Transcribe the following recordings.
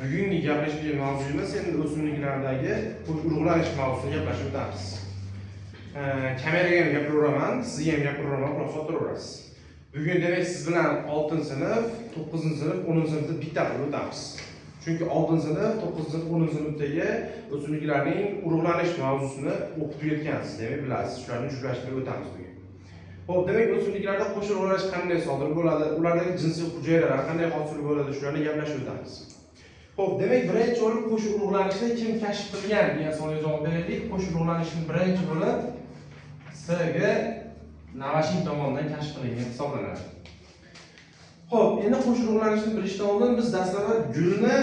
Bugungi gaplashadigan mavzuyimiz endi o'simliklardagi urug'lanish mavzusini gaplashib o'tamiz. Kameraga ham gapiraveraman, sizga ham gapiraveraman, quloq solib turaverasiz. Bugun demak siz bilan 6-sinf, 9-sinf, 10-sinfni bitta qilib o'tamiz. Chunki 6-sinf, 9-sinf, 10-sinfdagi o'simliklarning urug'lanish mavzusini o'qib tugatgansiz, demak bilasiz. Shularni jumlashtirib o'tamiz bugun. Xo'p, demak o'simliklarda qo'shma urug'lanish qanday sodir bo'ladi, ulardagi jinsiy hujayralar qanday hosil bo'ladi, shularni gaplashib o'tamiz. Xo'p, demak birinchi bo'lib qo'shma urug'lanishni kim kashf qilgan degan savolga javob beraylik. Qo'shma urug'lanishni birinchi bo'lib S.G. Navashin tomonidan kashf qilingan hisoblanadi. Xo'p, endi qo'shma urug'lanishni bilishdan oldin biz dastlab gulni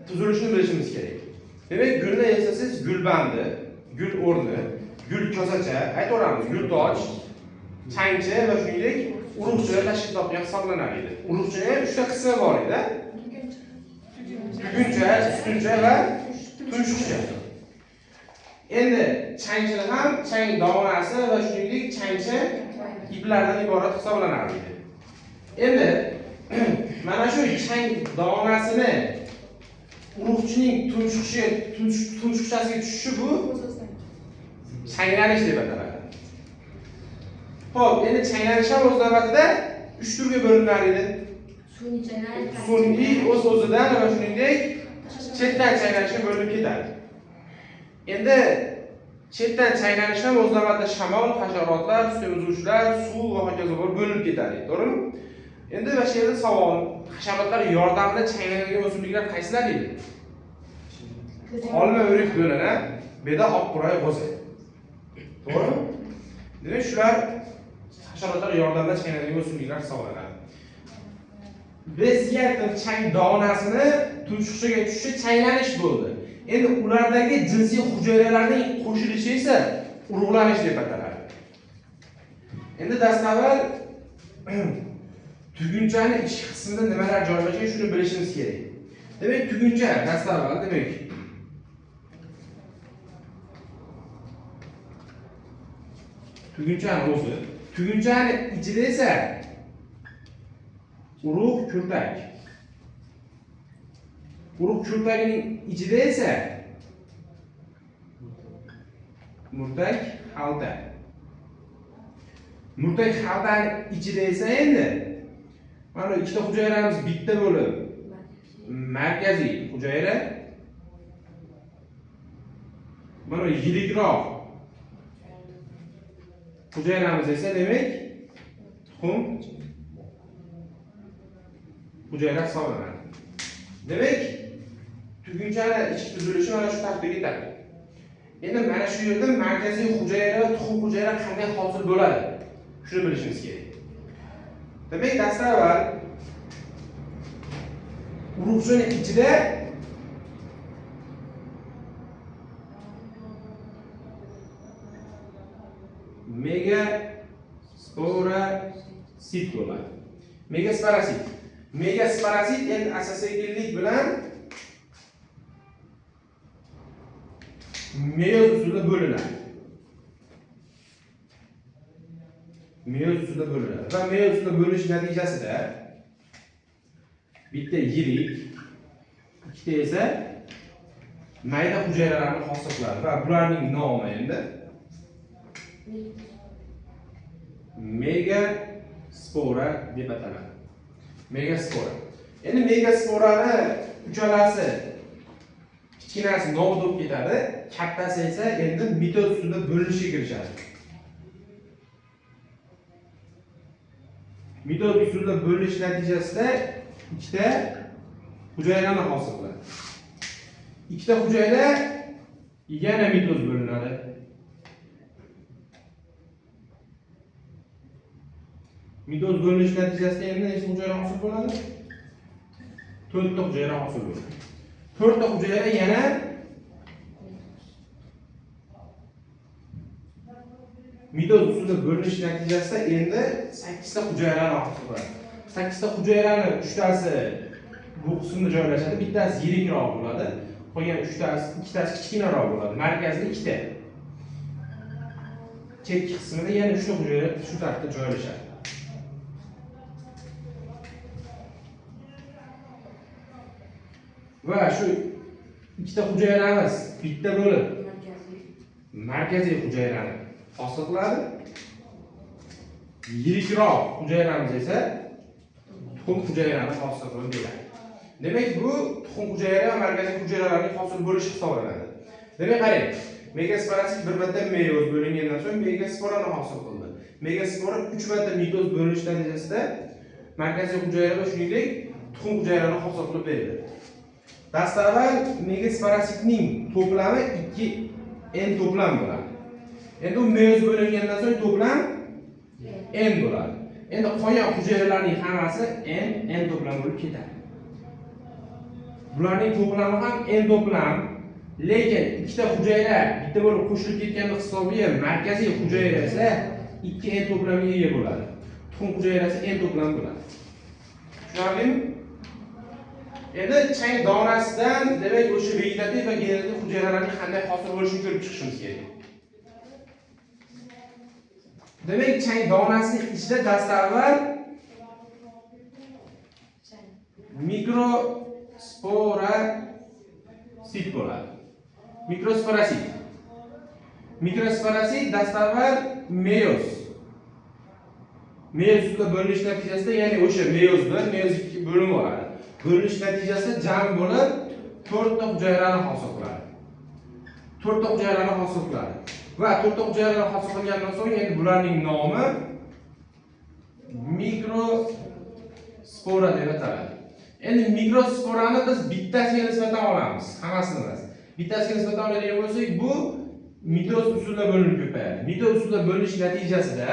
tuzilishini bilishimiz kerak. Demak, gulni eslasangiz gulbandi, gul o'rni, gul kosacha, aytaveramiz, gul toj, changchi va shuningdek urug'chilar tashkil topgan hisoblanar edi. Urug'chini ham 3 ta qismi bor edi. Tuguncha, ustuncha va tumshuqcha. Endi changchini ham chang donasi va shuningdek changchi iplardan iborat hisoblanar edi. Endi mana shu chang donasini urug'chining tumshuqchasiga tushishi bu changlanish deb ataladi. Xo'p, endi changlanish ham o'z navbatida 3 turga bo'linar edi. Sun'iy o'z-o'zidan va shuningdek chetdan changlanishga bo'linib ketadi. Endi chetdan changlanish ham o'z navbatida shamol, hasharotlar, semizuvchilar, suv va hokazo bo'linib ketadi, to'g'rimi? Endi mana shu yerda savol, hasharotlar yordamida changlanadigan o'simliklar qaysilar edi? Olma, o'rik, do'lana, beda, oqquray, g'o'za. To'g'rimi? Demak, shular hasharotlar yordamida changlanadigan o'simliklar hisoblanadi. Biz aytdim, chang donasini tumshuqchaga tushishi changlanish bo'ldi. Endi ulardagi jinsiy hujayralarning qo'shilishi esa urug'lanish deb ataladi. Endi dastavval tugunchani ichki qismida nimalar joylashgan shuni bilishimiz kerak. Demak, tuguncha dastavval demak tugunchani o'zi, tugunchani ichida esa urug' kurtak. Urug' kurtagining ichida esa murtak xalta. Murtak xaltaning ichida esa endi mana ikkita hujayramiz bitta bo'lib markaziy hujayra, mana yirikroq hujayramiz esa demak tuxum hujayra hisoblanadi. Demak, tugunchani ichki tuzilishi mana shu tartibga ketadi. Endi mana shu yerda markaziy hujayra va tuxum hujayra qanday hosil bo'ladi? Shuni bilishimiz kerak. Demak, dastavval urug'chini ichida megasporosit bo'ladi. Megasporosit. Megasporosit endi asosiylik bilan meyoz usulida bo'linadi. Meyoz usulida bo'linadi va meyoz usulida bo'linish natijasida bitta yirik, ikkita esa mayda hujayralarni hosil qiladi va bularning nomi endi megaspora deb ataladi. Megaspora. Endi megasporani uchalasi kichkinasi nobud bo'lib ketadi, kattasi esa endi mitoz usulida bo'linishga kirishadi. Mitoz usulida bo'linish natijasida ikkita hujayrani hosil qiladi. Ikkita hujayra yana mitoz bo'linadi. Mitoz bo'linish natijasida endi nechta hujayra hosil bo'ladi? 4 ta hujayra hosil bo'ladi. 4 ta hujayra yana mitoz usulida bo'linish natijasida endi 8 ta hujayrani hosil bo'ladi. 8 ta hujayrani 3 tasi bu qismda joylashadi, bittasi yirikroq bo'ladi, qolgan 3 tasi, ikkitasi kichkinaroq bo'ladi. Markazida ikkita. Chetki qismida yana 3 ta hujayra shu tartibda joylashadi. Va shu ikkita hujayramiz bitta bo'lib markaziy hujayrani hosil qiladi. Yirikroq hujayramiz esa tuxum hujayrani hosil qilib beradi. Demak, bu tuxum hujayra va markaziy hujayralarning hosil bo'lishi hisoblanadi. Demak, qarang, megasporasit bir marta meyoz bo'lingandan so'ng megasporani hosil qildi. Megaspora 3 marta mitoz bo'linish natijasida markaziy hujayra va shuningdek tuxum hujayrani hosil qilib berdi. Dastavval megasporasitning to'plami 2 n to'plam bo'ladi. Endi u meyoz bo'lingandan so'ng to'plam n bo'ladi. Endi qolgan hujayralarning hammasi n n to'plam bo'lib ketadi. Bularning to'plami ham n to'plam, lekin ikkita hujayra bitta bo'lib qo'shilib ketgani hisobiga markaziy hujayra esa 2 n to'plamga ega bo'ladi. Tuxum hujayrasi n to'plam bo'ladi. Tushunarlimi? Endi chang donasidan demak o'sha vegetativ va generativ hujayralarning qanday hosil bo'lishini ko'rib chiqishimiz kerak. Demak, chang donasining ichida dastavval mikrosporasit bo'ladi. Mikrosporasit. Mikrosporasit dastavval meyoz. Meyoz usulida bo'linish natijasida, ya'ni o'sha meyoz 1, meyoz 2 bo'linib oladi. Bo'linish natijasida jam bo'lib 4 ta hujayrani hosil qiladi. 4 ta hujayrani hosil qiladi. Va 4 ta hujayrani hosil qilgandan so'ng endi bularning nomi mikrospora deb ataladi. Endi mikrosporani biz bittasiga nisbatan olamiz, hammasini emas. Bittasiga nisbatan oladigan bo'lsak, bu mitoz usulida bo'linib ko'payadi. Mitoz usulida bo'linish natijasida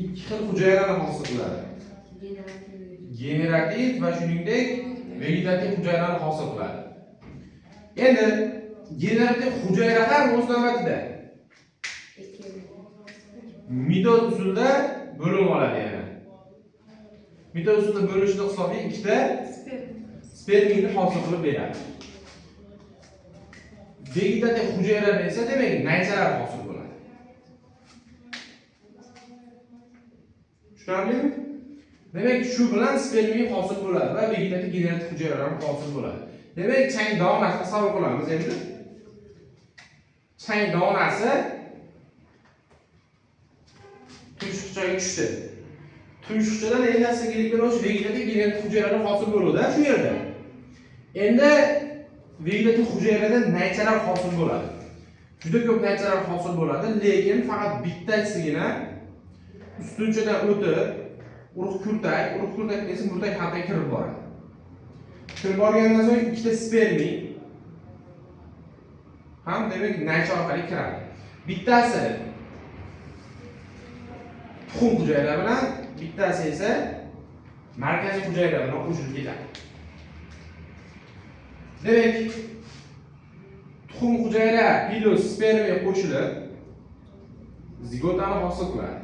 ikki xil hujayrani hosil qiladi. Generativ va shuningdek vegetativ hujayrani hosil qiladi. Endi generativ hujayra ham o'z navbatida mitoz usulida bo'linib oladi yana. Mitoz usulida bo'linishni hisobiga ikkita spermiyni hosil qilib beradi. Vegetativ hujayralar esa demak naychalar hosil bo'ladi. Tushunarlimi? Demak, shu bilan spermiy hosil bo'ladi va vegetativ generativ hujayralar hosil bo'ladi. Demak, chang donasi tasavvur qilamiz endi. Chang donasi tumshuqchaga tushdi. Tumshuqchadan endi sekinlik bilan o'sha vegetativ generativ hujayralar hosil bo'ladi shu yerda. Endi vegetativ hujayradan naychalar hosil bo'ladi. Juda ko'p naychalar hosil bo'ladi, lekin faqat bittasigina ustunchadan o'tib urug' kurtak, urug' kurtak esa murtak xaltaga kirib boradi. Kirib borgandan so'ng ikkita spermiy ham demak naycha orqali kiradi. Bittasi tuxum hujayra bilan, bittasi esa markaziy hujayra bilan qo'shilib ketadi. Demak, tuxum hujayra plus spermiy qo'shilib zigotani hosil qiladi.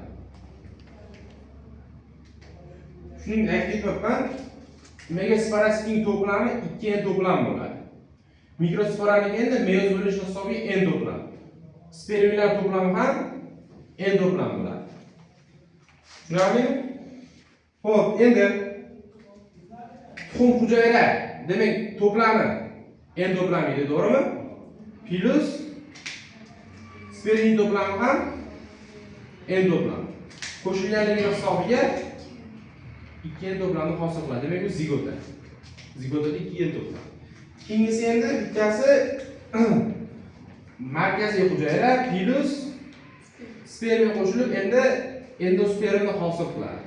Shuning aytib ketmabman, megasporasitning to'plami 2 n to'plam bo'ladi. Mikrosporaning endi meyoz bo'linish hisobiga n to'plam. Spermiyalar to'plami ham n to'plam bo'ladi. Tushunarlimi? Xo'p, endi tuxum hujayra demak to'plami n to'plam edi, to'g'rimi? Plus spermiy to'plami ham n to'plam. Qo'shilganligi hisobiga 2 n to'plamni hosil qiladi. Demak, bu zigota. Zigotada 2 n to'plam. Keyingisi endi bittasi markaziy hujayra plus spermiya qo'shilib endi endospermni hosil qiladi.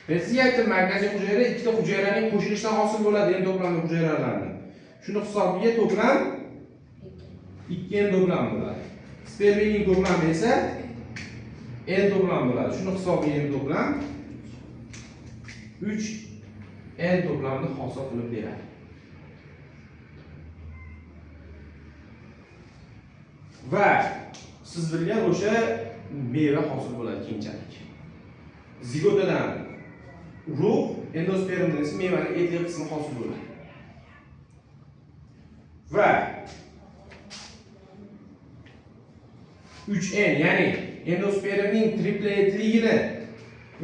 Men sizga aytdim, markaziy hujayra ikkita hujayraning qo'shilishidan hosil bo'ladi n to'plamli hujayralarni. Shuni hisobiga to'plam 2 n to'plam bo'ladi. Spermiyaning to'plami esa n to'plam bo'ladi. Shuni hisobiga n to'plam 3 n to'plamni hosil qilib beradi. Va siz bilgan o'sha meva hosil bo'ladi keyinchalik. Zigotadan urug', endospermdan esa mevaning etli qismi hosil bo'ladi. Va 3N, ya'ni endospermning tripletligini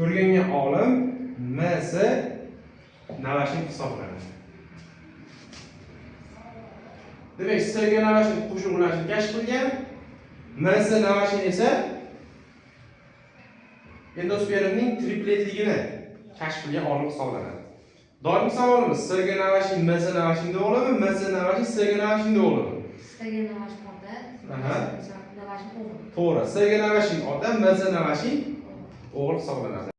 o'rgangan olim M.S. Navashin hisoblanadi. Demak, S.G. Navashin qo'shiq ulashni kashf qilgan, M.S. Navashin esa endospermning tripletligini kashf qilgan olim hisoblanadi. Doimgi savolimiz: S.G. Navashin M.S. Navashinning o'g'limi, M.S. Navashin S.G. Navashinning o'g'limi? S.G. Navashin ota, Aha. Navashin o'g'li. To'g'ri, S.G. Navashin ota, M.S. Navashin o'g'il hisoblanadi.